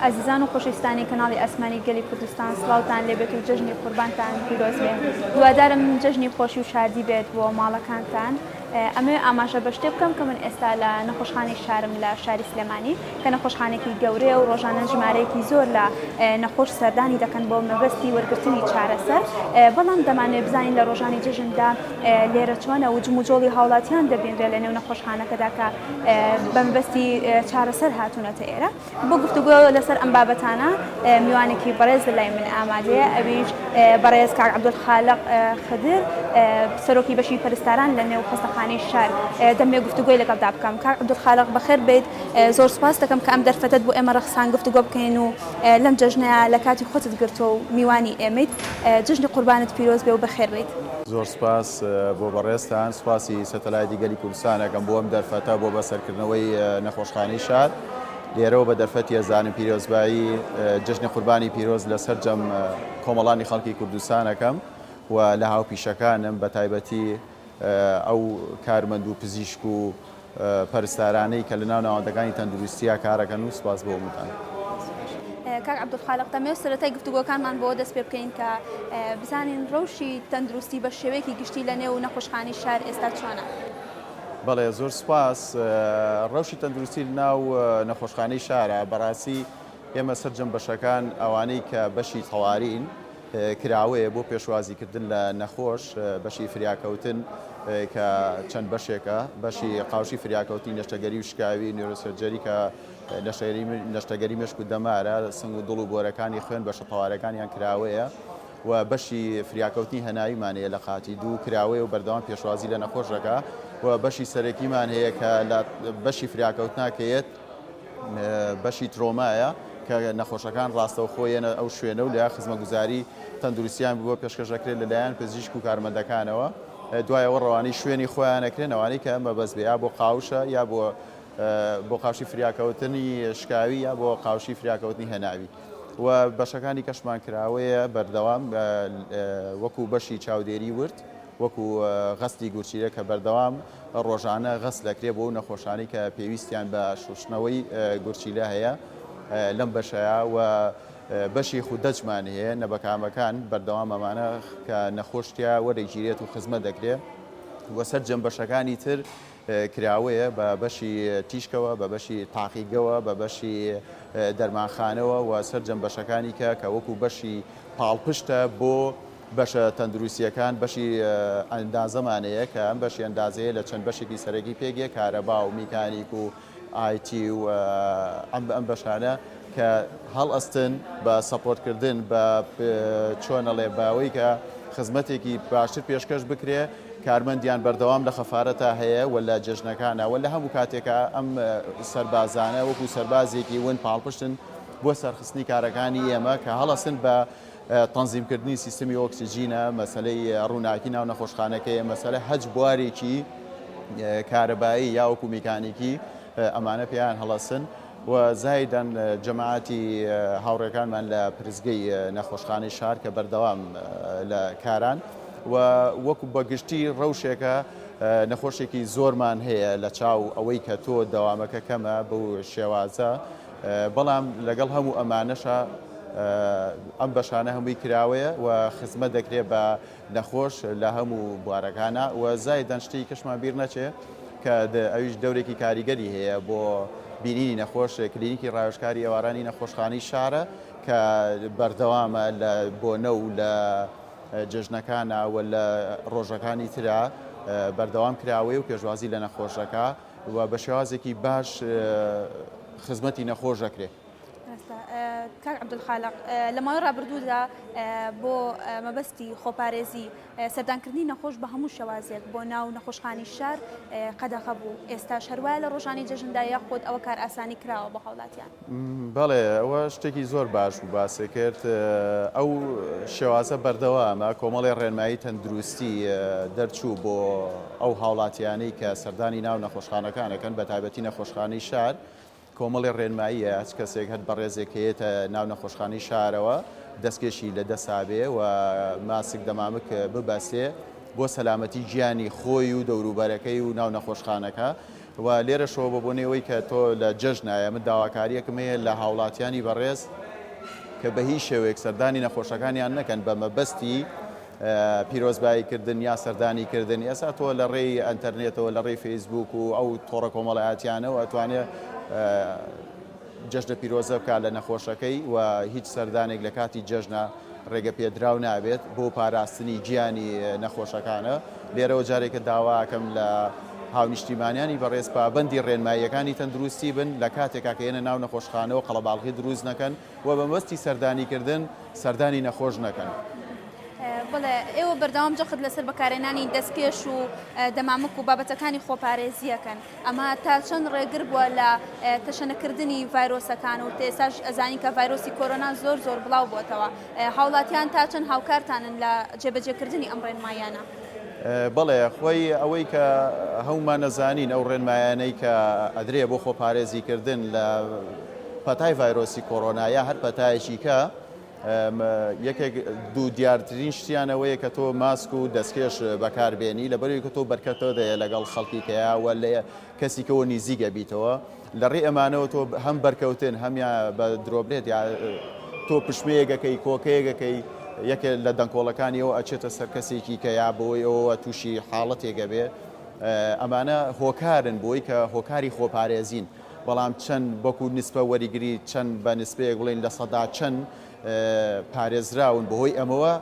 ئازیزان و خۆشەویستانی کەناڵی ئاسمانی گەلی کوردستان سڵاوتان لێبێت و جەژنی قوربانتان پیرۆز بێ هیوادارم جەژنی خۆشی و شادی بێت بۆ ماڵەکانتان ئەمەوێ ئاماژە بە شتێ بکەم کە من ئێستا لە نەخۆشخانەی شارم لە شاری سلێمانی کە نەخۆشخانێکی گەورەیە و ڕۆژانە ژمارەیەکی زۆر لە نەخۆش سەردانی دەکەن بۆ مەبەستی وەرگرتنی چارەسەر بەڵام دەمانەوێت بزانین لە ڕۆژانی جەژندا لێرە چۆنە و جموجۆڵی هاوڵاتیان دەبینرێت لە نێو نەخۆشخانەکەدا کە بە مەبەستی چارەسەر هاتوونەتە ئێرە. بۆ گفتوگۆ لەسەر ئەم بابەتانە میوانێکی بەڕێز لە لای من ئامادەیە ئەویش بەڕێز کاک عەبدولخالق خدر سەرۆکی بەشی پەرستاران لە نێو خەستەخانەی شار دەمەوێت گفتوگۆی لەگەڵدا بکەم. کاک عەبدولخالق بەخێر بێیت زۆر سوپاس دەکەم کە ئەم دەرفەتەت بۆ ئێمە ڕەخسان گفتوگۆ بکەین و لەم جەژنەیا لە کاتی خۆتت گرتووە و میوانی ئێمەیت. جەژنی قوربانت پیرۆز بێ و بەخێر بێیت. زۆر سوپاس بۆ بەڕێزتان، سوپاسی سەتەلایتی گەلی کوردستان ئەکەم بۆ ئەم دەرفەتە بۆ بەسەرکردنەوەی نەخۆشخانەی شار. لێرەوە بە دەرفەتی ئەزانم پیرۆزبایی جەژنی قوربانی پیرۆز لە سەرجەم کۆمەڵانی خەڵکی کوردستان ئەکەم و لە هاوپیشەکانم بە تایبەتی ئەو کارمەند و پزیشک و پەرستارانەی کە لەناو ناوەندەکانی تەندروستیا کارەکەن و سوپاس بۆ هەمووتان. کاک عەبدولخالق دەمەوێت سەرەتای گفتوگۆکانمان بەوە دەست پێ بکەین کە بزانین ڕەوشی تەندروستی بە شێوەیەکی گشتی لە نێو نەخۆشخانەی شار ئێستا چۆنە؟ بەڵێ زۆر سوپاس. ڕەوشی تەندروستی لەناو نەخۆشخانەی شارە بەڕاستی ئێمە سەرجەم بەشەکان ئەوانەی کە بەشی تەوارین کراوەیە بۆ پێشوازیکردن لە نەخۆش، بەشی فریاکەوتن کە چەند بەشێکە، بەشی قاوشی فریاکەوتنی نەشتەگەری و شکاوی، neurosurgery کە نەشتەگەری مێشک و دەمارە، سنگ و دڵ و بۆرەکانی خوێن بەشە تەوارەکانیان کراوەیە و بەشی فریاکەوتنی هەناویمان هەیە لە قاتی دوو کراوەیە و بەردەوام پێشوازی لە نەخۆش دەکا و بەشی سەرەکیمان هەیە کە لە بەشی فریاکەوتنا کە یەت بەشی ترۆمایە کە نەخۆشەکان ڕاستەوخۆ یەنە ئەو شوێنە و لە خزمەگوزاری تەندروستیان بۆ پێشکەش دەکرێت لەلایەن پزیشک و کارمەندەکانەوە دوای ئەوە ڕەوانەی شوێنی خۆیان ئەکرێن ئەوانەی کە مەبەست بێ یا بۆ قاوشە یا بۆ بۆ قاوشی فریاکەوتنی شکاوی یا بۆ قاوشی فریاکەوتنی هەناوی و بەشەکانی کەشمان کراوەیە بەردەوام وەکو بەشی چاودێری ورد وەکو غەسلی گورچیلە کە بەردەوام ڕۆژانە غەسل ئەکرێ بۆ ئەو نەخۆشانەی کە پێویستیان بە شوشتنەوەی گورچیلە هەیە لەم بەشەیا و بەشی خودەجمان هەیە نەبەکامەکان بەردەوام ئەمانە کە نەخۆش تیا وەرەگیرێت و خزمەت دەکرێ و سەرجەم بەشەکانی تر کراوەیە بە بەشی تیشکەوە بە بەشی تاقیگەوە بە بەشی دەرمانخانەوە و سەرجەم بەشەکانی کە کە وەکو بەشی پاڵپشتە بۆ بەشە تەندروستییەکان بەشی ئەندازەمان هەیە کە ئەم بەشی ئەندازەیە لە چەند بەشێکی سەرەکی پێک دێ، کارەبا و میکانیک و IT و ئەم ئەم بەشانە کە هەڵئەستن بە support کردن بە چۆن ئەڵێ بە ئەوەی کە خزمەتێکی باشتر پێشکەش بکرێ کارمەندیان بەردەوام لە خەفارەتا هەیە و لە جەژنەکانە و لە هەموو کاتێکا ئەم سەربازانە وەکو سەربازێکی ون پاڵپشتن بۆ سەرخستنی کارەکانی ئێمە کە هەڵەسن بە تەنزیمکردنی سیستمی ئۆکسجینە، مەسەلەی ڕووناکی ناو نەخۆشخانەکەیە، مەسەلە هەچ بوارێکی کارەبایی یا وەکو میکانیکی ئەمانە پێیان هەڵەسن و زایدەن جەماعەتی هاوڕێکانمان لە پرسگەی نەخۆشخانەی شار کە بەردەوام لە کاران و وەکو بەگشتی ڕەوشێکە نەخۆشێکی زۆرمان هەیە لە چاو ئەوەی کە تۆ دەوامەکە کەمە بەو شێوازە بەڵام لەگەڵ هەموو ئەمانەشا ئەم بەشانە هەمووی کراوەیە و خزمەت دەکرێت بە نەخۆش لە هەموو بوارەکانە و زایدەن شتی کەشمان بیر نەچێ کە ئەویش دەورێکی کاریگەری هەیە بۆ بینینی نەخۆش کلینیکی ڕاوێژکاری ئێوارانی نەخۆشخانەی شارە کە بەردەوامە لە بۆنە و لە جەژنەکانە و لە ڕۆژەکانی ترا بەردەوام کراوەیە و پێشوازی لە نەخۆشەکە و بە شێوازێکی باش خزمەتی نەخۆش دەکرێ. ڕاستە کاک عەبدولخالق لە ماوەی ڕابردوودا بۆ مەبەستی خۆپارێزی سەردانکردنی نەخۆش بە هەموو شێوازێک بۆ ناو نەخۆشخانەی شار قەدەغە بوو ئێستاش هەروایە لە ڕۆژانی جەژندا یاخود ئەوە کارئاسانی کراوە بۆ هاوڵاتیان؟ بەڵێ ئەوە شتێکی زۆر باش بوو باست کرد ئەو شێوازە بەردەوامە کۆمەڵی ڕێنمایی تەندروستی دەرچوو بۆ ئەو هاوڵاتیانەی کە سەردانی ناو نەخۆشخانەکان ئەکەن بە تایبەتی نەخۆشخانەی شار کۆمەڵی ڕێنماییە هەچ کەسێک هەر بەڕێزێک کە یەتە ناو نەخۆشخانەی شارەوە دەستکێشی لە دەسا بێ و ماسک دەمامک ببەسێ. بۆ سەلامەتی گیانی خۆی و دەوروبەرەکەی و ناو نەخۆشخانەکە و لێرەشەوە بە بۆنەی ئەوەی کە تۆ لە جەژنایە من داواکاریەکم هەیە لە هاوڵاتیانی بەڕێز کە بە هیچ شێوەیەک سەردانی نەخۆشەکانیان نەکەن بە مەبەستی پیرۆزبایی کردن یا سەردانی کردن ئێستا تۆ لە ڕێی ئەتەرنێتەوە لە ڕێی فەیسبوک و ئەو تۆڕە کۆمەڵایەتیانەوە ئەتوانێ جەژنە پیرۆزە بکات لە نەخۆشەکەی و هیچ سەردانێک لە کاتی جەژنە ڕێگە پێدراو نابێت بۆ پاراستنی گیانی نەخۆشەکانە. لێرەوە جارێکە داواکەم لە هاونیشتیمانیانی بەڕێز پابەندی ڕێنماییەکانی تەندروستی بن لە کاتێکا کە یەنە ناو نەخۆشخانەوە قەڵەباڵغی دروست نەکەن و بە مەبەستی سەردانیکردن سەردانی نەخۆش نەکەن. بەڵێ ئێوە بەردەوام جەخت لەسەر بەکارهێنانی دەستکێش و دەمامک و بابەتەکانی خۆپارێزییەکەن. ئەمە تا چەند ڕێگر بووە لە تەشەنەکردنی ڤایرۆسەکان و ئێستاش ئەزانین کە ڤایرۆسی کۆرۆنا زۆر زۆر بڵاو بۆتەوە هاوڵاتیان تا چەند هاوکارتانن لە جێبەجێکردنی ئەم ڕێنماییانە؟ بەڵێ خۆی ئەوەی کە هەموومان ئەزانین ئەو ڕێنمایانەی کە ئەدرێ بۆ خۆپارێزی کردن لە پەتای ڤایرۆسی کۆرۆنا یا هەر پەتایەکی کە یەکێک دوو دیارترین شتیان ئەوەیە کە تۆ ماسک و دەستکێش بەکاربێنی لەبەرەوەی کە تۆ بەرکەتەوە دەیە لەگەڵ خەڵکی کەیا و لە کەسیکەوە نیزیک ئەبیتەوە لە ڕێی ئەمانەوە تۆ هەم بەرکەوتن هەم یا بە درۆبلێت یا تۆ پشمەیەکەکەی کۆکەیەکەکەی یەکێ لە دەنکۆڵەکانیەوە ئەچێتە سەر کەسێکی کە یا بەوەی ئەوەوە تووشی حاڵەتێکە بێ ئەمانە هۆکارن بۆی کە هۆکاری خۆپارێزین. بەڵام چەند وەکو نسبە وەریگری چەند بە نسبەیەک بڵێین چەند% پارێزراون بەهۆی ئەمەوە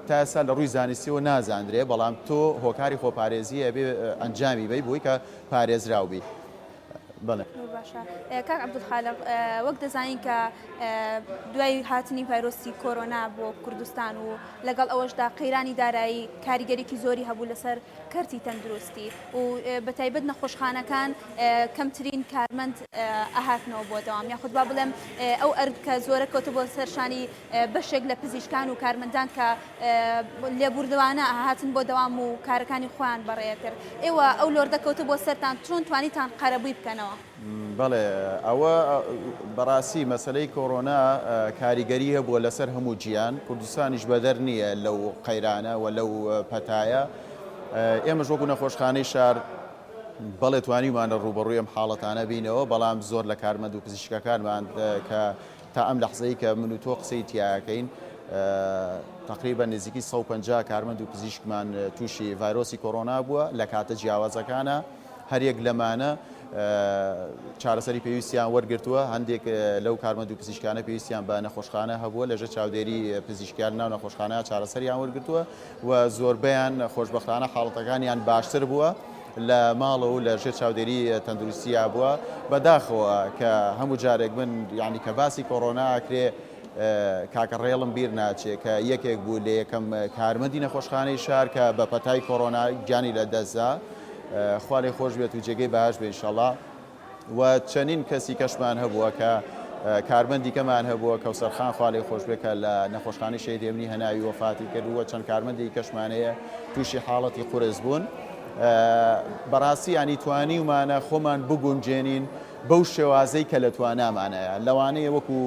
تا ئێستا لە ڕووی زانستیەوە نازانرێ بەڵام تۆ هۆکاری خۆپارێزی ئەبێ ئەنجامی بەی بۆی کە پارێزراو بی. بەڵێ. باشە کاک عەبدولخالق وەک دەزانین کە دوای هاتنی ڤایرۆسی کۆرۆنا بۆ کوردستان و لەگەڵ ئەوەشدا قەیرانی دارایی کاریگەریی زۆری هەبوو لەسەر کەرتی تەندروستی و بەتایبەت نەخۆشخانەکان کەمترین کارمەند ئەهاتنەوە بۆ دەوام یاخود با بڵێم ئەو ئەرکە زۆرە کەوتبووە سەر شانی بەشێک لە پزیشکان و کارمەندان کە لێبوردوانە هاتن بۆ دەوام و کارەکانی خۆیان بەڕێکرد ئێوە ئەو لۆردە کەوتبووە سەرتان چۆن توانیتان قەرەبووی بکەنەوە؟ بەڵێ ئەوە بەڕاستی مەسەلەی کۆرۆنا کاریگەری هەبووە لەسەر هەموو جیان، کوردستانیش بەدەر نییە لەو قەیرانە و لەو پەتایە، ئێمەش وەکو نەخۆشخانەی شار بەڵێ توانیومانە ڕووبەڕووی ئەم حاڵەتانە بینەوە، بەڵام زۆر لە کارمەند و پزیشکەکانمان کە تا ئەم لەحزەی کە من و تۆ قسەی تیاکەین تەقریبەن نزیکی 150 کارمەند و پزیشکمان تووشی ڤایرۆسی کۆرۆنا بووە لە کاتە جیاوازەکانە. هەریەک لەمانە چارەسەری پێویستیان وەرگرتووە، هەندێک لەو کارمەند و پزیشکانە پێویستیان بە نەخۆشخانە هەبووە، لەژێر چاودێری پزیشکیان ناو نەخۆشخانە چارەسەریان وەرگرتووە و زۆربەیان خۆشبەختانە حاڵەتەکانیان باشتر بووە لە ماڵەوە و لەژێر چاودێری تەندروستیا بووە. بەداخەوە کە هەموو جارێک من یانی کە باسی کۆرۆنا ئەکرێ کاکە ڕێڵم بیر ناچێ کە یەکێک بوو لە یەکەم کارمەندی نەخۆشخانەی شار کە بە پەتای کۆرۆنا گیانی لە دەستدا خوا لێ خۆش بێت و جێگەی بەهەشت بێ ئینشەڵا و چەنین کەسی کەشمان هەبووە کە کارمەندی کەمان هەبووە کەوسەر خان خوا لێ خۆش بێ کە لە نەخۆشخانەی شەهید هێمنی هەناوی وەفاتی کرد و چەند کارمەندی کەشمان هەیە تووشی حاڵەتی قورس بوون بەڕاستی ینی توانیومانە خۆمان بگونجێنین بەو شێوازەی کە لە توانامانایە، لەوانەیە وەکو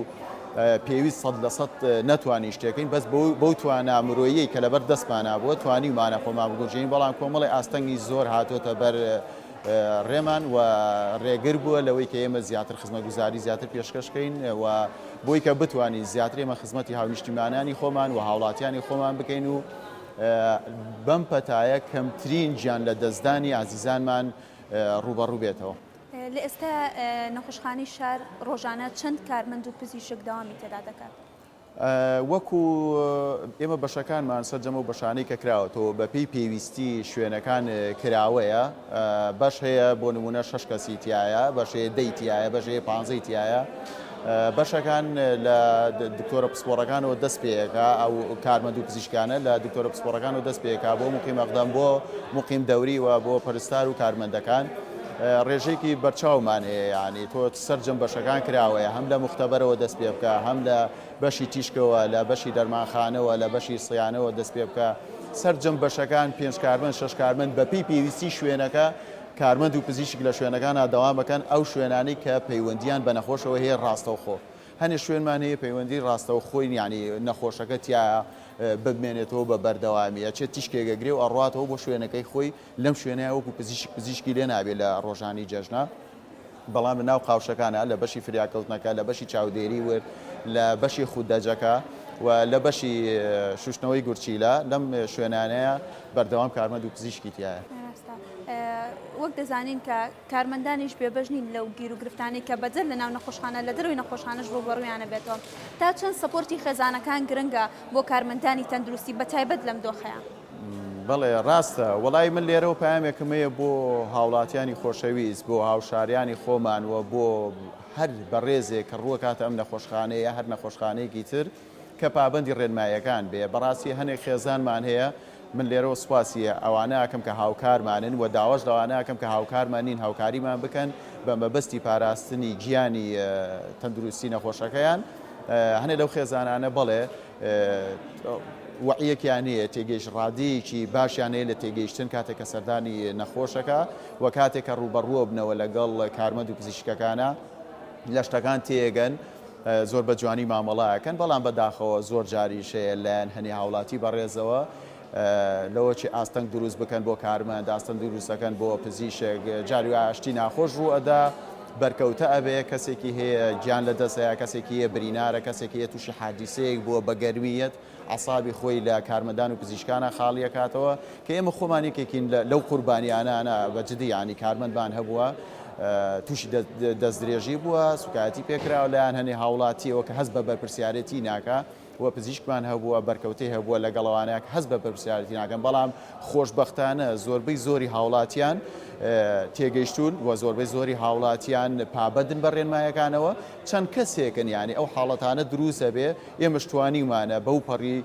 پێویست 100% نەتوانین شتێکین، بەس بەو توانا مرۆییەی کە لەبەر دەستمانا بووە توانیومانە خۆمان بگونجێنین، بەڵام کۆمەڵی ئاستەنگی زۆر هاتۆتە بەر ڕێمان و ڕێگر بووە لەوەی کە ئێمە زیاتر خزمەتگوزاری زیاتر پێشکەش کەین و بۆی کە بتوانین زیاتر ئێمە خزمەتی هاونیشتیمانانی خۆمان و هاوڵاتیانی خۆمان بکەین و بەم پەتایە کەمترین گیان لە دەستدانی ئازیزانمان ڕووبەڕوو بێتەوە. لە ئێستا نەخۆشخانەی شار ڕۆژانە چەند کارمەند و پزیشک دەوامی تێدا دەکات؟ وەکو ئێمە بەشەکانمان سەرجەم ئەو بەشانەی کە کراوەتەوە بەپێی پێویستی شوێنەکان کراوەیە، بەش هەیە بۆ نمونە شەش کەسی تایە، بەش هەیە دەی تایە، بەش هەیە پانزەی تایە، بەشەکان لە دکتۆرە پسپۆڕەکانەوە دەست پێیەکا، ئەو کارمەند و پزیشکانە لە دکتۆرە پسپۆڕەکانەوە دەست پێکا بۆ مقیم ئەقدەم بۆ مقیم دەوری و بۆ پەرستار و کارمەندەکان. ڕێژەیەکی بەرچاومان هەیە یانی تۆ سەرجەم بەشەکان کراوەیە هەم لە موختەبەرەوە دەست پێ بکە هەم لە بەشی تیشکەوە لە بەشی دەرمانخانەوە لە بەشی سیانەوە دەست پێ بکە سەرجەم بەشەکان پێنج کارمەند شەش کارمەند بەپێی پێویستی شوێنەکە کارمەند و پزیشک لە شوێنەکانە دەوام بکەن ئەو شوێنانەی کە پەیوەندیان بە نەخۆشەوە هەیە ڕاستەوخۆ. هەنێ شوێنمان هەیە پەیوەندی ڕاستەوخۆی یانی نەخۆشەکە تیایە بمێنێتەوە بە بەردەوامی ئەچێت تیشکێک ئەگرێ و ئەڕواتەوە بۆ شوێنەکەی خۆی لەم شوێنەیە وەکو پزیشک پزیشکی لێ نابێ لە ڕۆژانی جەژنە بەڵام لە ناو قاوشەکانە لە بەشی فریاکەوتنەکە لە بەشی چاودێری ورد لە بەشی خودەجەکە و لە بەشی شوشتنەوەی گورچیلە لەم شوێنانەیە بەردەوام کارمەند و پزیشکی تیایە. ڕاستە وەک دەزانین کە کارمەندانیش بێبەش نین لەو گیروگرفتانەی کە بەدەر لە ناو نەخۆشخانە لە دەرەوەی نەخۆشخانەش ڕووبەڕوویانە بێتەوە. تا چەند support ی خێزانەکان گرنگە بۆ کارمەندانی تەندروستی بە تایبەت لەم دۆخەیا؟ بەڵێ ڕاستە وەڵای من لێرەوە پەیامێکم هەیە بۆ هاوڵاتیانی خۆشەویست بۆ هاوشاریانی خۆمان و بۆ هەر بەڕێزێک کە ڕووەکاتە ئەم نەخۆشخانەیە یا هەر نەخۆشخانەیەکی تر کە پابەندی ڕێنماییەکان بێ بەڕاستی هەنێک خێزانمان هەیە من لێرەوە سوپاسی ئەوانە ئەکەم کە هاوکارمانن و داواش لەوانە ئەکەم کە هاوکارمان نین هاوکاریمان بکەن بە مەبەستی پاراستنی گیانی تەندروستی نەخۆشەکەیان هەنێ لەو خێزانانە بەڵێ وەعیەکیان هەیە تێگەیش ڕادەیەکی باشیان هەیە لە تێگەیشتن کاتێک کە سەردانی نەخۆشەکە و کاتێک کە ڕووبەڕووە بنەوە لەگەڵ کارمەند و پزیشکەکانە لە شتەکان تێگەن زۆر بە جوانی مامەڵە ئەکەن بەڵام بە داخەوە زۆر جاریش هەیە لایەن هەنێ هاوڵاتی بەڕێزەوە لەوە چی ئاستەنگ دروست بکەن بۆ کارمەند ئاستەنگ دروست ئەکەن بۆ پزیشک جاری وایە شتی ناخۆش ڕوو ئەدا بەرکەوتە ئەبێ کەسێکی هەیە گیان لە دەست هەیە کەسێکی هەیە برینارە کەسێکی هەیە تووشی حادیسەیەک بووە بە گەرمیەت عەسابی خۆی لە کارمەندان و پزیشکانا خاڵی ئەکاتەوە کە ئێمە خۆمان یەکێکین لەو قوربانیانانە بە جدی یانی کارمەندمان هەبووە تووشی دەستدرێژی بووە سوکایەتی پێکراوە لایەن هەنێ هاوڵاتیەوە کە هەست بە بەرپرسیارێتی ناکا و پزیشکمان هەبووە بەرکەوتەی هەبووە لەگەڵەوانە کە هەست بە بەرپرسیارێتی ناکەن بەڵام خۆشبەختانە زۆربەی زۆری هاوڵاتیان تێگەیشتوون و زۆربەی زۆری هاوڵاتیان پابەندن بە ڕێنمایەکانەوە چەند کەسێکن یانی ئەو حاڵەتانە دروست ئەبێ ئێمەش توانیومانە بەو پەڕی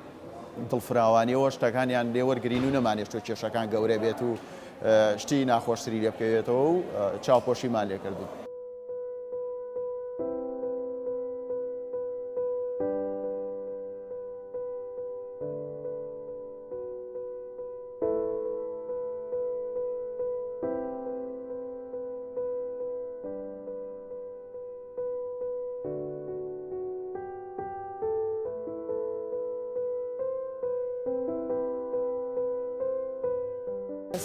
دڵفراوانیەوە شتەکانیان لێ وەرگرین و نەمانێشتوە کێشەکان گەورە بێت و شتی ناخۆشتری لێ بکەوێتەوە و چاوپۆشیمان لێ کردوون.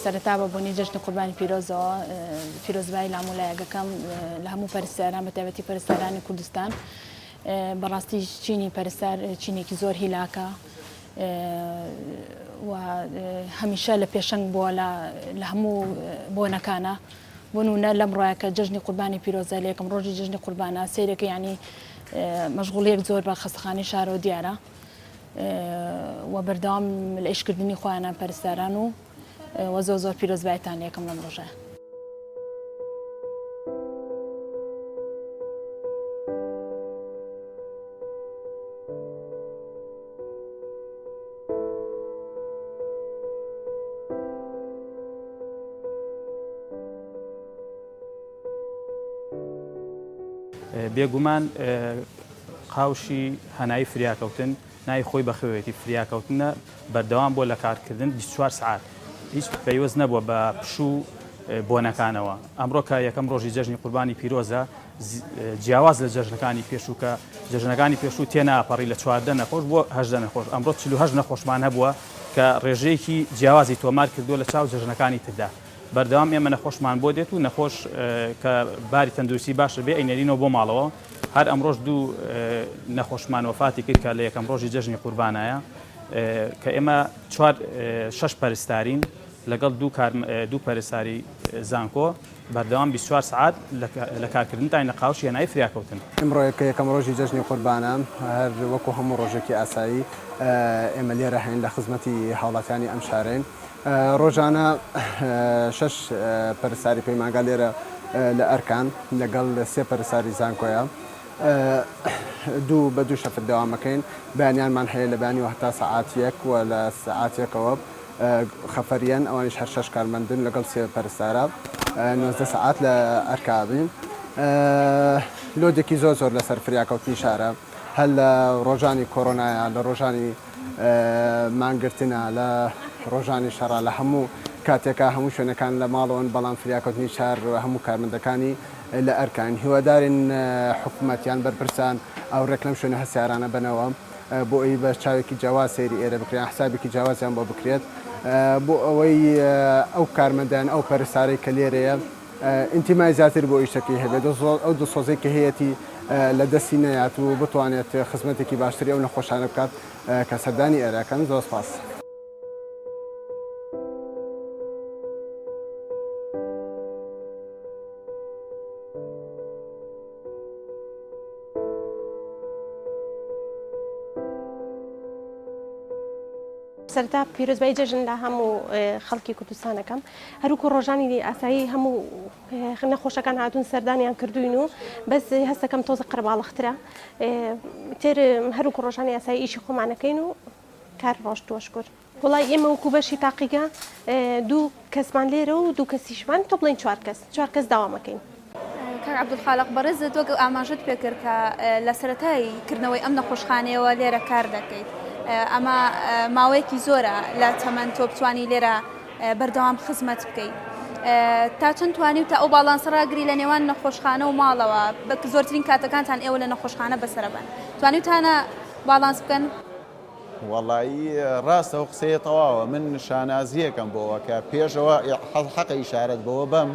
سەرەتا بە بۆنەی جەژنی قوربانی پیرۆزەوە پیرۆزبایی لە هەموو لایەکەکەم لە هەموو پەرستاران بە تایبەتی پەرستارانی کوردستان بەڕاستی چینی پەرستار چینێکی زۆر هیلاکە و هەمیشە لە پێشەنگ بووە لە هەموو بۆنەکانە بۆ نمونە لەمڕۆیە کە جەژنی قوربانی پیرۆزە لە یەکەم ڕۆژی جەژنی قوربانە سەیرەکە یانی مەشغوڵیەک زۆر بە خەستەخانەی شارەوە دیارە و بەردەوام لە ئیشکردنی خۆیانان پەرستاران و وە زۆر زۆر پیرۆزبایتان لەکەم لەم ڕۆژە. بێگومان قاوشی هەنایی فریاکەوتن ناوی خۆی بەخەوێتی فریاکەوتنە بەردەوام بۆ لە کارکردن 24 سعات هیچ پەیوەست نەبووە بە پشوو بۆنەکانەوە ئەمڕۆ کە یەکەم ڕۆژی جەژنی قوربانی پیرۆزە جیاواز لە جەژنەکانی پێشوو کە جەژنەکانی پێشوو تێناپەڕی لە 14 نەخۆش بۆ هەژدە نەخۆش ئەمڕۆ 48 نەخۆشمان هەبووە کە ڕێژەیەکی جیاوازی تۆمار کردووە لە چاو جەژنەکانی تردا بەردەوام ئێمە نەخۆشمان بۆ دێت و نەخۆش کە باری تەندروستی باشە بێ ئەینێرینەوە بۆ ماڵەوە هەر ئەمڕۆش دوو نەخۆشمان وەفاتی کرد کە لە یەکەم ڕۆژی جەژنی قوربانایە کە ئێمە چوار شەش پەرستارین لەگەڵ دوو کار دوو پەرستاری زانکۆ بەردەوام 24 سەعات لە کارکردنداین لە قاوشی هەنای فریاکەوتن. ئمڕۆ کە یەکەم ڕۆژی جەژنی قوربانە هەر وەکو هەموو ڕۆژێکی ئاسایی ئێمە لێرە هەین لە خزمەتی هاوڵاتیانی ئەم شارەین. ڕۆژانە شەش پەرستاری پەیمانگا لێرە لە ئەرکان لەگەڵ سێ پەرستاری زانکۆیە دوو بە دوو شەفت دەوامەکەین بەیانیانمان هەیە لە بەیانیوە هەتا سەعات یەک و لە سەعات یەکەوە خەفەریەن ئەوانیش هەر شەش کارمەندن لەگەڵ سێ پەرستارە 19 سەعات لە ئەرکا بین load ێکی زۆر زۆر لەسەر فریاکەوتنی شارە هەر لە ڕۆژانی کۆرۆنایە لە ڕۆژانی مانگرتنە، لە ڕۆژانی شەڕە، لە هەموو کاتێکا هەموو شوێنەکان لە ماڵەوەن، بەڵام فریاکەوتنی شار هەموو کارمەندەکانی. لە ئەرکاین. هیوادارین حکومەت یان بەرپرسان ئاوڕێک لەم شوێنە هەستیارانە بەنەوە بۆ ئەوی بە چاوێکی جیاواز سەیری ئێرە بکرێت یان حسابێکی جیاوازیان بۆ بکرێت بۆ ئەوەی ئەو کارمەندان ئەو پەرستارەی کە لێرەیە ئینتیمای زیاتر بۆ ئیشەکەی هەبێت ئەو دڵسۆزەی کە هەیەتی لە دەستی نەیات و بتوانێت خزمەتێکی باشتری ئەو نەخۆشانە بکات کە سەردانی ئێرە ئەکەن. زۆر سپاس. سەرەتا پیرۆزبایی جەژن لە هەموو خەڵکی کوردستان ئەکەم هەروکو ڕۆژانی ئاسایی هەموو نەخۆشەکان هاتوون سەردانیان کردوین و بەس هەستەکەم تۆزە قەرەباڵخترە تر هەروکو ڕۆژانی ئاسایی ئیشی خۆمانەکەین و کار ڕۆشتووە شکر. وەڵای ئێمە وەکو بەشی تاقیگە دوو کەسمان لێرە و دوو کەسیشمان تۆ بڵێین چوار کەس چوار کەس داوامەکەین. کاک عەبدولخالق بەڕێزت وەک ئاماژەت پێکرد کە لە سەرەتای کردنەوەی ئەم نەخۆشخانەیەوە لێرە کار دەکەیت ئەمە ماوەیەکی زۆرە لە تەمەن تۆ بتوانی لێرە بەردەوام خزمەت بکەیت تا چەند توانی و تا ئەو باڵانسە ڕاگری لە نێوان نەخۆشخانە و ماڵەوە زۆرترین کاتەکانتان ئێوە لە نەخۆشخانە بەسەرەبەن توانیوتانە باڵانس بکەن؟ وەڵایی ڕاستە ئەو قسەیە تەواوە من شانازیەکەم بۆوە کە پێشەوە حەقە ئیشارەت بەوە بەم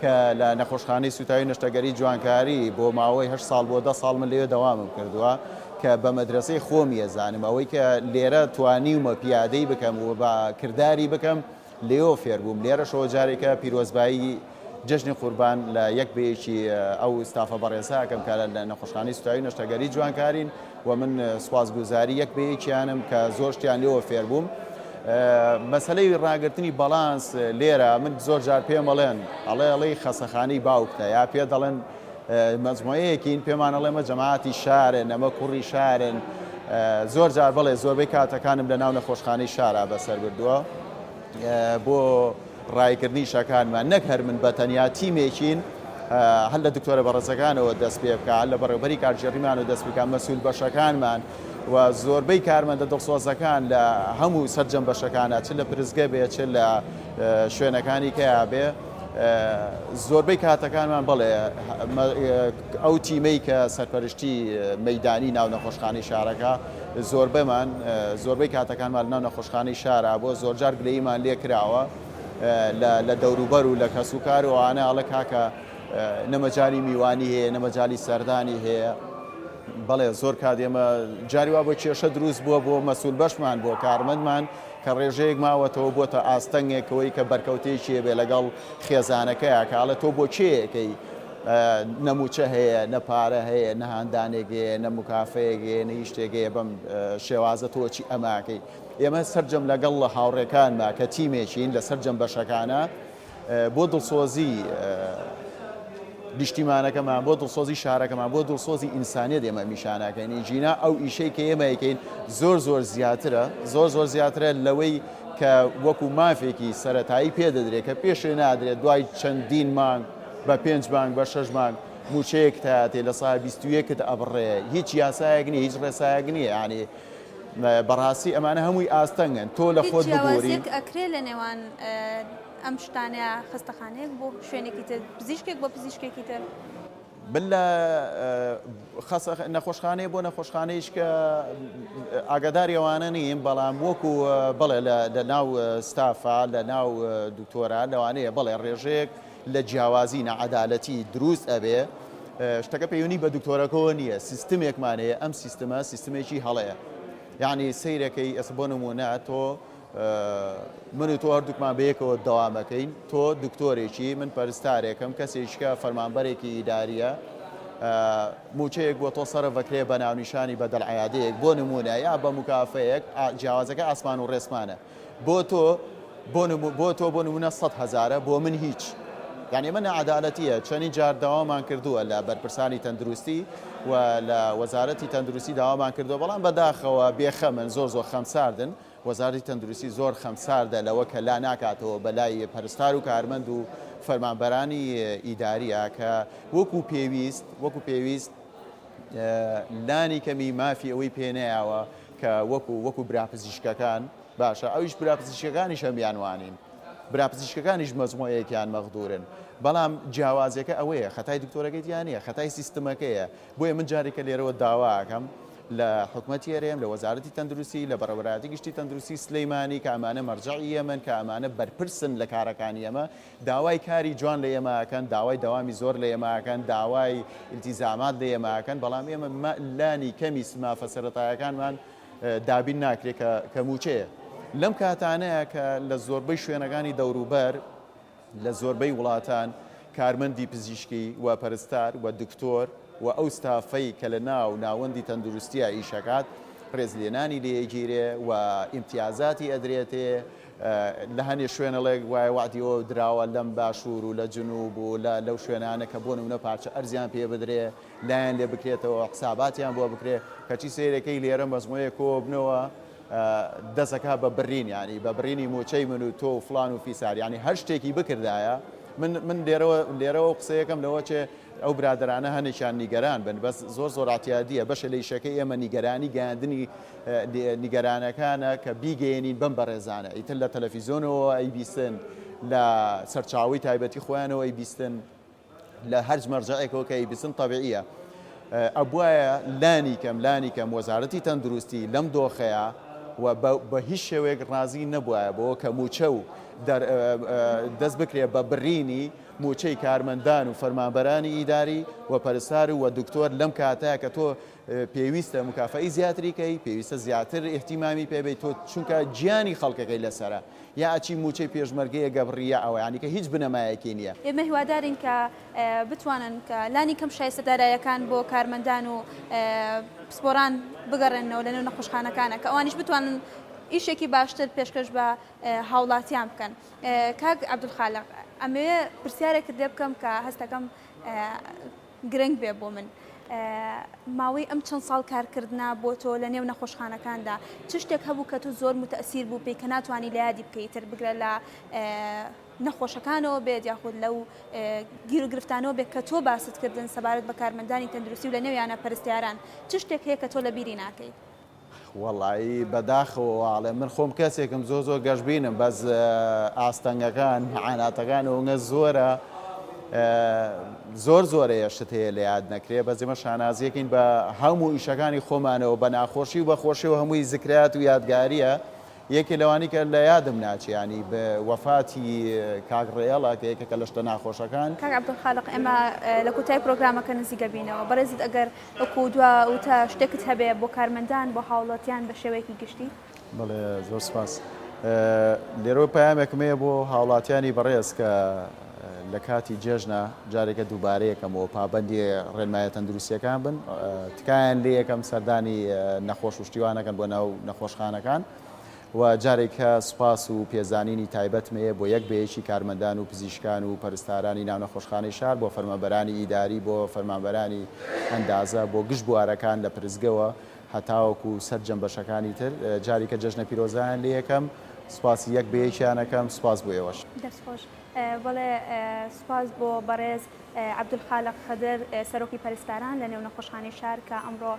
کە لە نەخۆشخانەی سوتاوی نەشتەگەری جوانکاری بۆ ماوەی هەشت ساڵ بۆ دە ساڵ من لەوێ دەوامم کردووە کە بە مەدرەسەی خۆمی ئەزانم ئەوەی کە لێرە توانیومە پیادەی بکەم و بە کرداری بکەم لێوە فێر بووم لێرەشەوە جارێکە پیرۆزبایی جەژنی قوربان لە یەک بە یەکی ئەو ستافە بەڕێزە ئەکەم کە لە نەخۆشخانەی سوتاوی نەشتەگەری جوانکارین و من سوپاسگوزاری یەک بە یەکیانم کە زۆر شتیان لێوە فێر بووم. مەسەلەی ڕاگرتنی باڵانس لێرە من زۆر جار پێم ئەڵێن ئەڵێ ئەڵێی خەسەخانەی باوکتە یا پێ دەڵێن مەجموعەیەکین پێمان ئەڵێ مە جەماعەتی شارن ئەمە کوڕی شارن زۆر جار بەڵێ زۆربەی کاتەکانم لە ناو نەخۆشخانەی شارا بەسەر بردووە بۆ ڕایکردنی شەکانمان نەک هەر من بە تەنیا تیمێکین هەر لە دکتۆرە بەڕێزەکانەوە دەست پێ بکە هەر لە بەڕێوبەری کارگێڕیمان و دەست بکە مەسول بەشەکانمان و زۆربەی کارمەندە دڵسۆزەکان لە هەموو سەرجەم بەشەکانە چ لە پرسگە بێ چ لە شوێنەکانی کەیا بێ زۆربەی کاتەکانمان بەڵێ ئەو تیمەی کە سەرپەرشتی مەدانی ناو نەخۆشخانەی شارەکە زۆربەمان زۆربەی کاتەکانمان لەناو نەخۆشخانەی شارا بۆ زۆرجار گلەییمان لێ کراوە لە دەوروبەر و لە کەسوکار و ئەوانە ئەڵێ کاکە نە مەجالی میوانی هەیە نە مەجالی سەردانی هەیە بەڵێ زۆر کات ئێمە جاری وا بۆ کێشە دروست بووە بۆ مەسول بەشمان بۆ کارمەندمان کە ڕێژەیەک ماوەتەوە بۆتە ئاستەنگێکەوەی کە بەرکەوتێکی هەبێ لەگەڵ خێزانەکەیە کە ئەڵێ تۆ بۆ کێیەکەی نە مووچە هەیە، نە پارە هەیە، نە هاندانێک هەیە، نە موکافەیەک هەیە، نە هیچ شتێک هەیە بەم شێوازە تۆ چی ئەماکەی. ئێمە سەرجەم لەگەڵ هاوڕێکانما کە تیمێکین لە سەرجەم بەشەکانە بۆ دڵسۆزی نیشتیمانەکەمان، بۆ دڵسۆزی شارەکەمان، بۆ دڵسۆزی ئینسانیەت ئێمە ئەم ئیشانەکەین. ئیجینا ئەو ئیشەی کە ئێمە ئەیکەین زۆر زۆر زیاترە، زۆر زۆر زیاترە لەوەی کە وەکو مافێکی سەرەتایی پێ دەدرێت کە پێشێ نادرێت دوای چەندین مانگ بە پێنج مانگ بە شەش مانگ مووچەیەکت هاتێ لە سا 21ت ئەبڕێ هیچ یاسایەک نییە هیچ ڕێسایەک نییە یعنی بەڕاستی ئەمانە هەمووی ئاستەنگن تۆ لە هیچ خۆت ببووری جیاوازیەک ئەکرێ لە نێوان ئەم شتانەیە خەستەخانەیەک بۆ شوێنێکی تر پزیشکێک بۆ پزیشکێکی تر؟ من لە نەخۆشخانەیە بۆ نەخۆشخانەیش کە ئاگاداری ئەوانە نیم بەڵام وەکو بەڵێ لە ناو ستافا لە ناو دکتۆرا لەوانەیە بەڵێ ڕێژەیەک لە جیاوازی نەعەدالەتی دروست ئەبێ شتەکە پەیوەنی بە دکتۆرەکەەوە نییە سیستمێکمان هەیە ئەم سیستمە سیستمێکی هەڵەیە یعنی سەیرەکەی ئێستا بۆ نمونە تۆ من و تۆ هەردووکمان بەیەکەوە دەوامەکەین، تۆ دکتۆرێکی، من پەرستارێکم، کەسێکیکە فەرمانبەرێکی ئیدارییە، مووچەیەک بۆ تۆ سەرف ئەکرێ بە ناونیشانی بەدەل عیادەیەک بۆ نموونە یا بە موکافەیەک، جیاوازەکە ئاسمان و ڕێسمانە. بۆ تۆ بۆ تۆ بۆ نموونە سەد هەزارە، بۆ من هیچ. یانی ئەمە ناعەدالەتییە، چەندین جار داوامان کردووە لە بەرپرسانی تەندروستی و لە وەزارەتی تەندروستی داوامان کردووە، بەڵام بەداخەوە بێخەمن، زۆر زۆر خەمساردن. وەزارەتی تەندروستی زۆر خەمساردە لەوە کە لا ناکاتەوە بە لای پەرستار و کارمەند و فەرمانبەرانی ئیداریە کە وەکو پێویست وەکو پێویست لانی کەمی مافی ئەوەی پێ نەیاوە کە وەکو وەکو برا پزیشکەکان باشە ئەویش برا پزیشکەکانیش هەمیان وانین برا پزیشکەکانیش مەجموعەیەکیان مەغدورن. بەڵام جیاوازیەکە ئەوەیە خەتای دکتۆرەکەی تیا نییە خەتای سیستمەکەیە بۆیە من جارێکە لێرەوە داوا ئەکەم لە حکومەتی هەرێم لە وەزارەتی تەندروستی لە بەڕێوەبەرایەتی گشتی تەندروستی سلیمانی کە ئەمانە مەرجەعی ئێمەن کە ئەمانە بەرپرسن لە کارەکانی ئێمە داوای کاری جوان لە ئێمە ئەکەن داوای دەوامی زۆر لە ئێمە ئەکەن داوای ئیلتیزامات لە ئێمە ئەکەن بەڵام ئێمە لانی کەمی مافە سەرەتایەکانمان دابین ناکرێت کە کە مووچەیە لەم کاتانەیە کە لە زۆربەی شوێنەکانی دەوروبەر لە زۆربەی وڵاتان کارمەندی پزیشکی و پەرستار و دکتۆر و ئەو ستافەی کە لە ناو ناوەندی تەندروستیا ئیش ئەکات ڕێزلێنانی لێ ئەگیرێ و ئیمتیازاتی ئەدرێتێ لە هەنێ شوێنەڵێک وایە وەعدی ئەوە دراوە لەم باشوور و لە جنوب و لە لەو شوێنانە کە بۆ نمونە پارچە ئەرزیان پێ بدرێ لایان لێ بکرێتەوە حساباتیان بۆ بکرێ کەچی سەیرەکەی لێرە مەجموعەیەک کۆبنەوە دەست ئەکا بە بڕین یانی بە بڕینی موچەی من و تۆ و فڵان و فیسار یانی هەر شتێکی بکردایە من من لێرەوە لێرەوە قسەیەکەم لەوە چێ ئەو برادەرانە هەنێکیان نیگەران بن بەس زۆر زۆر ئەعتیادیە بەشە لە ئیشەکەی ئێمە نیگەرانی گەیاندنی نیگەرانەکانە کە بیگەیەنین بەم بەڕێزانە ئیتر لە تەلەفیزۆنەوە ئەیبیستن لە سەرچاوەی تایبەتی خۆیانەوە ئەیبیستن لە هەرج مەرجەعێکەوە کە ئەیبیستن تەبیعیە ئەبوایە لانی کەم لانی کەم وەزارەتی تەندروستی لەم دۆخەیە و بە هیچ شێوەیەک ڕازی نەبوایە بۆ کە مووچە و دەست بکرێ بە بڕینی مووچەی کارمەندان و فەرمانبەرانی ئیداری و پەرستار و دکتۆر لەم کاتەیە کە تۆ پێویستە مکافەئی زیاتری کەی پێویستە زیاتر ئیهتیمامی پێ بەی تۆ چونکە گیانی خەڵکەکەی لەسەرە یا ئەچی مووچەی پێشمەرگەیەک ئەبڕی یا ئەوە یانی کە هیچ بنەمایەکی نییە. ئێمە هیوادارین کە بتوانن کە لانی کەم شایستە دارایەکان بۆ کارمەندان و پسپۆران بگەڕێننەوە لەنێو نەخۆشخانەکانە کە ئەوانیش بتوانن ئیشێکی باشتر پێشکەش بە هاوڵاتیان بکەن. کاک عەبدولخالق ئەمەوێ پرسیارێکت لێ بکەم کە هەستەکەم گرنگ بێ بۆ من. ماوەی ئەم چەند ساڵ کارکردنە بۆ تۆ لە نێو نەخۆشخانەکاندا چ شتێک هەبوو کە تۆ زۆر موتەئسیر بوو پێی کە ناتوانی لە یادی بکەی تر بگرە لە نەخۆشەکانەوە بێت یاخود لەو گیروگرفتانەوە بێت کە تۆ باست کردن سەبارەت بە کارمەندانی تەندروستی و لە نێویانە پەرستیاران چ شتێک هەیە کە تۆ لە بیری ناکەیت؟ وەڵایی بەداخەوە واڵێم من خۆم کەسێکم زۆر زۆر گەشبینم بەس ئاستەنگەکان مەعاناتەکان ئەونە زۆرە زۆر زۆرەیە شت هەیە لە یاد نەکرێ بەس ئێمە شانازیەکەین بە هەموو ئیشەکانی خۆمانەوە بە ناخۆشی و بە خۆشی و هەمووی زکرات و یادگاریە یەکێ لەوانی کە لە یادم ناچێ یانی بە وەفاتی کاک ڕێڵە کە یەکێکە لە شتە ناخۆشەکان. کاک عەبدولخالق ئێمە لە کۆتایی پرۆگرامەکە نزیک ئەبینەوە، بەڕێزت ئەگەر وەکو دوا وتە شتێکت هەبێ بۆ کارمەندان بۆ هاوڵاتیان بە شێوەیەکی گشتی؟ بەڵێ زۆر سپاس. لێرەوە پەیامێکم هەیە بۆ هاوڵاتیانی بەڕێز کە لە کاتی جێژنە جارێکە دووبارەیەکەمەوە پابەندی ڕێنمایە تەندروستیەکان بن تکایان لێ یەکەم سەردانی نەخۆش و شتیوانەکەن بۆ ناو نەخۆشخانەکان و جارێکە سوپاس و پێزانینی تایبەتم هەیە بۆ یەک بە یەکی کارمەندان و پزیشکان و پەرستارانی ناو نەخۆشخانەی شار بۆ فەرمانبەرانی ئیداری بۆ فەرمانبەرانی ئەندازە بۆ گشت بوارەکان لە پرسگەوە هەتاوەکو سەرجەم بەشەکانی تر جاریکە جەژنە پیرۆزایان لێ یەکەم سوپاسی یەک بە یەکیان ئەکەم سوپاس بۆ ئێوەش. دەست خۆش. بەڵێ سوپاس بۆ بەڕێز عەبدولخالق خدر سەرۆکی پەرستاران لە نێو نەخۆشخانەی شار کە ئەمڕۆ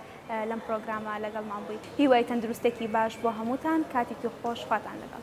لەم پرۆگرامە لەگەڵمان بووی. هیوای تەندروستێکی باش بۆ هەمووتان کاتێکی خۆش خواتان لەگەڵ.